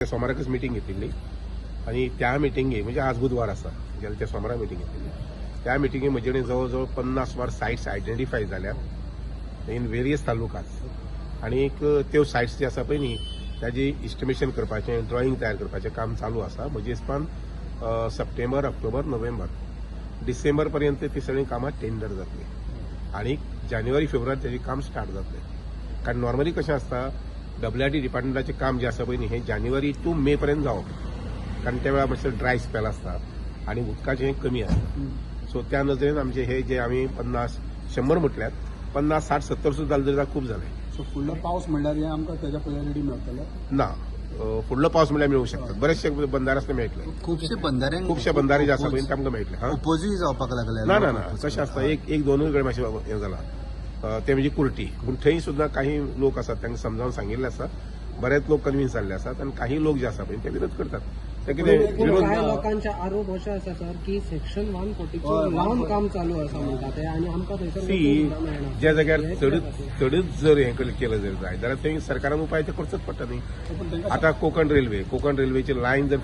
सोमाराकच meeting घेतिल्ली आनी त्या मिटिंगे म्हणजे आज बुधवार आसा, गेल्या त्या सोमारा मिटींग घेतिल्ली. त्या मिटिंगे म्हजे कडेन जवळ जवळ 50 वर सायट्स आयडेंटिफाय जाल्यात इन वेरियस तालुकास आनी त्यो सायट्स जे आसा पळय न्ही, ताजी इस्टिमेशन करपाचें, ड्रॉइंग तयार करपाचें काम चालू आसा. म्हजे हिसपान सप्टेंबर, ऑक्टोबर, नोव्हेंबर, डिसेंबर पर्यंत ती सगळीं कामां टेंडर जातली आनी जानेवारी फेब्रुवारी तेजें काम स्टार्ट जातलें. कारण नॉर्मली कशें आसता, डब्ल्यूआरटी डिपार्टमेंटाचें काम जें आसा पळय न्ही, हें जानेवारी टू मे पर्यंत जावप, कारण त्या वेळार मातशें ड्राय स्पेल आसता आनी उदकाचें हें कमी आसता. सो त्या नदरेन आमचे हे जे आमी 50 100 म्हटल्यात, 50, 60, 70 सुद्दां जालें जाल्यार खूब जालें. सो फुडलो पावस म्हणल्यार हे आमकां तेज्या पयलीं रेडी मेळटले? ना, फुडलो पावस म्हणल्यार मेळूंक शकता. बरेचशे बंधारे आसले मेळटले. खुबशे बंधारे. खुबशे बंधारे जे आसा पळय ते आमकां मेळटले. हा. ओपोजूय जावपाक लागले. ना ना ना, कशें आसता, एक एक दोनूय कडेन मातशें हें जालां, तें म्हणजे कुर्टी, पूण थंय सुद्दां काही लोक आसात, तांकां समजावन सांगिल्लें आसा. बरेच लोक कन्विन्स जाल्ले आसात आनी काही लोक जे आसा पळय ते विरोध करतात. ते कितें पूण विरोध कांय लोकांचे आरोप अशे आसा सर की सेक्शन वन फोर्टी लावन काम चालू आसा म्हणटा ते आनी आमकां थंयसर सी, वचूंक सुद्दां मेळना. ज्या जाग्यार हें चडूच कित्याक खातीर? चडूच जर हें केलें जर जाय जाल्यार थंय सरकारान उपाय ते करचोच पडटा न्ही. पूण तांकां आतां कोकण रेल्वे, कोकण रेल्वेची लायन जर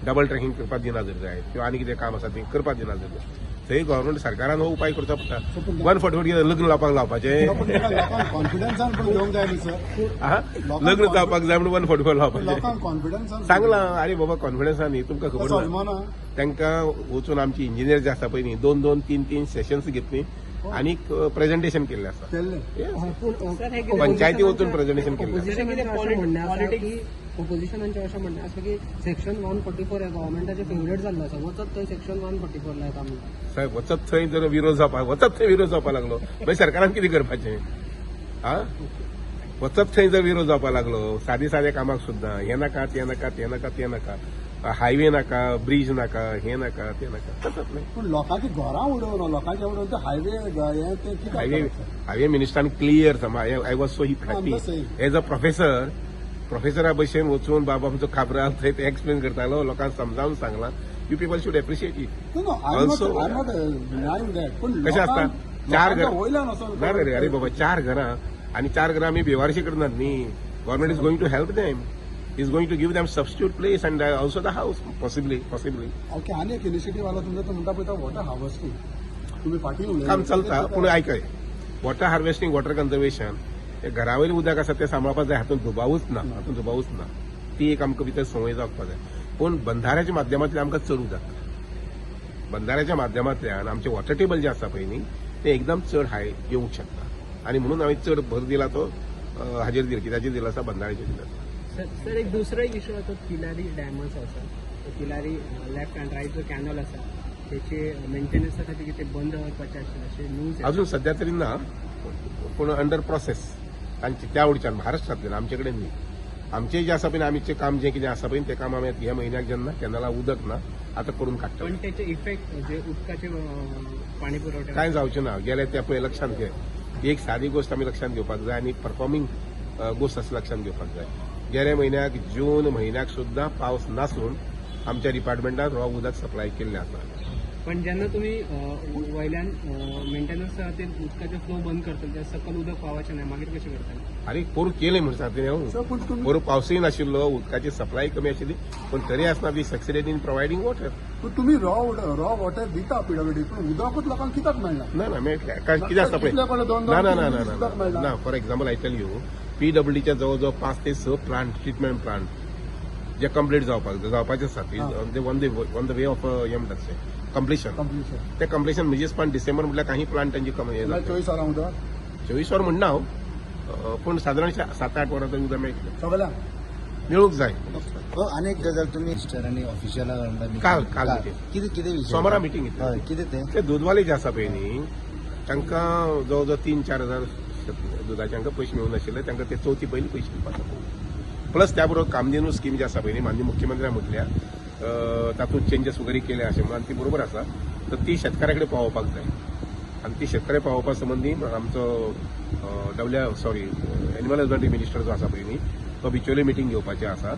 डबल ट्रॅकिंग करपाक दिना जर जाय किंवा आनी कितें काम आसा तें करपाक दिना जर जाय, थंय गव्हर्मेंट सरकारान हो उपाय करचो पडटा. 144 लग्न लावपाक लावपाचें? पूण तांकां लोकांक कॉन्फिडन्सान पण घेवंक जाय न्ही सर. आहा, लग्न जावपाक जाय म्हणून 144 लावपाचें? लोकांक कॉन्फिडन्सान सांगलां, आरे बाबा, कॉन्फिडन्सान न्ही, तुमकां खबर तसो ना. अजमाना. तांकां वचून आमची इंजिनियर जे आसा पळय न्ही, दोन दोन तीन तीन सेशन्स घेतली आनी प्रेझेंटेशन केल्लें आसा. केल्लें. Yes. हय, पूण पंचायती वचून प्रेझेंटेशन केल्लें आसा. ऑपोजिशनांचें अशें म्हणणें आसा की ऑपोजिशनांचें अशें म्हणणें आसा की सेक्शन 144 हे गव्हर्मेंटाचें फेवरेट जाल्लो आसा, वचत थंय सेक्शन 144 लायता म्हणून. साहेब, वचत थंय जर विरोध जावपाक, वचत थंय विरोध जावपाक लागलो मागीर सरकारान कितें करपाचें? आ, वचत थंय जर विरोध जावपाक लागलो, सादी साद्या कामाक सुद्दां हें नाका, तें नाका, तें नाका, तें नाका, हायवे नाका, ब्रीज नाका, हें नाका, तें नाका, तसंच न्ही. पूण लोकांची घरां उडोवन, लोकांचे उडोवन ते हायवे हें तें कित्याक हायवे करप, सर? हायवे मिनिस्टरान clear, I was so happy. I'm saying. As a professor, प्रोफेसरा भशेन वचून बाबा आमचो खाबराल थंय ते एक्सप्लेन करतालो, लोकांक समजावन सांगलां. You people should appreciate it. No, I am not Also- I am not denying that, पूण कशें आसता, चार लोकांच्या घर वयल्यान वचोन ना रे, अरे बाबा, चार घरां आनी चार घरां आमी बेवारशी करनात न्ही. Government is going to help them, is going to give them substitute place and also the house, possibly. Okay, आनी एक इनिशिएटीव आला तुमचो, तो म्हणटा पळय तो वॉटर हार्वेस्टिंग तुमी फाटीं उलयले. काम चलता, पूण आयकय, वॉटर हार्वेस्टिंग, वॉटर कन्झर्वेशन, हे घरा वयलें उदक आसा तें सांबाळपाक जाय, हातूंत दुबावूच ना, हातूंत दुबावूच ना. ती एक आमकां भितर संवय जावपाक जाय. पूण बंधाऱ्याच्या माध्यमांतल्यान आमकां चड उदक, बंधाऱ्याच्या माध्यमांतल्यान आमचें वॉटर टेबल जें आसा पळय न्ही, तें एकदम चड हाय येवंक शकता आनी म्हणून हांवें चड भर दिला तो हाजेर दिला, कित्याचेर दिला आसा, बंधाऱ्याचेर दिला आसा. सर सर, एक दुसरो एक इशू आसा, तिलारी डॅमाचो आसा. तो तिलारी लेफ्ट आनी रायट जो कॅनल आसा तेचे मेंटेनन्सा खातीर कितें बंद दवरपाचें आशिल्लें अशें न्यूज. अजून सध्या तरी ना, पूण अंडर प्रोसेस तांची त्या वडच्यान, महाराष्ट्रांतल्यान, आमचे कडेन न्ही. आमचें जें आसा पळय न्ही, आमचें काम जें कितें आसा पळय न्ही, तें काम आमी ह्या म्हयन्याक जेन्ना कॅनला उदक ना आतां करून काडटले. पण तेचे इफेक्ट जे उदकाचे पाणी पुरवठ्या कांय जावचें ना. गेले ते पळय, लक्षांत घे, एक सादी गोश्ट आमी लक्षांत घेवपाक जाय आनी परफॉर्मिंग गोश्ट आसा लक्षांत घेवपाक जाय. गेल्या म्हयन्याक, जून म्हयन्याक सुद्दां पावस नासून आमच्या डिपार्टमेंटान रॉ उदक सप्लाय केल्लें आसा. पण जेन्ना तुमी वयल्यान मेंटेनन्सा खातीर उदकाचे फ्लो बंद करतले तेन्ना सकल उदक पावाचें ना, मागीर कशें करतले? आनी पोरूं केलें म्हूण सांगता न्ही सर, हांव. पूण तुमी पोरूं पावसूय नाशिल्लो, उदकाची सप्लाय कमी आशिल्ली, पूण तरी आसतना we succeeded in providing water. पूण तुमी रॉ वॉटर दिता पीडब्ल्यूडी, पूण उदकूच लोकांक कित्याक मेळना? ना ना, मेळटलें. कारण कितें आसता पळय, कितले कडेन दोन ना दोन ना ना तीन ना दीस उदक ना मेळना. ना, for example I tell you, पीडब्ल्यूडीच्या जवळ जवळ 5 ते 6 प्लांट, ट्रिटमेंट प्लांट जे कंप्लीट जावपाक जावपाचे आसा, ते on the way of हें म्हणटात ते कंप्लिशन. कंप्लीट. ते कंप्लिशन म्हणजे पण डिसेंबर म्हटल्यार काही प्लांट तांची कमी हे जातले. 24 वरां उदक? 24 वर म्हणना हांव, पूण सादारण 7-8 वरां तरी उदक मेळटलें. सगळ्यांक? मेळूंक जाय. हो, आनी एक गजाल, तुमी मिनिस्टर आनी ऑफिशियला वांगडा meeting- काल meeting. कितें कितें विशय? सोमारा मिटींग घेतली. हय, कितें तें? ते दूदवाले जे आसा पळय न्ही, तांकां जवळ जवळ 3-4 हजार दुदाचे हांकां पयशे मेळूंक नाशिल्ले, तांकां ते चवथी पयलीं पयशे दिवपाक. प्लस त्या बरोबर कामधेनू स्कीम जी आसा पळय न्ही, माननीय मुख्यमंत्र्यान म्हटल्या, तातूंत चेंजीस वगैरे केले अशें म्हणून, आनी ती बरोबर आसा, तर ती शेतकाऱ्या कडेन पावोवपाक जाय आनी ती शेतकऱ्या पावोवपा संबंदी आमचो W sorry animal husbandry minister जो आसा पळय न्ही, तो बिचोले मिटींग घेवपाचे आसा.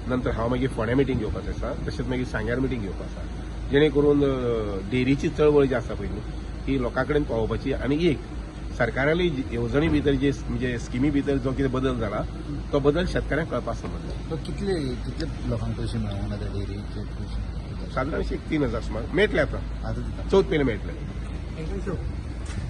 नंतर हांव मागीर फोंड्या मिटींग घेवपाचें आसा, तशेंच मागीर सांग्यार मिटींग घेवपाचो आसा, जेणे करून डेरीची चळवळ जी आसा पळय न्ही, ती लोकां कडेन पावोवपाची. आनी एक सरकाराली येवजणी भितर जे म्हणजे स्किमी भितर जो कितें बदल जाला तो बदल शेतकऱ्यांक कळपाक समजला. तो कितले कितले लोकांक पयशे मेळोंक ना त्या डेअरीचे पयशे? सादारण 3000 सुमार मेळटले आतां. आतां दिता. चवथ पयलीं मेळटले. Thank you.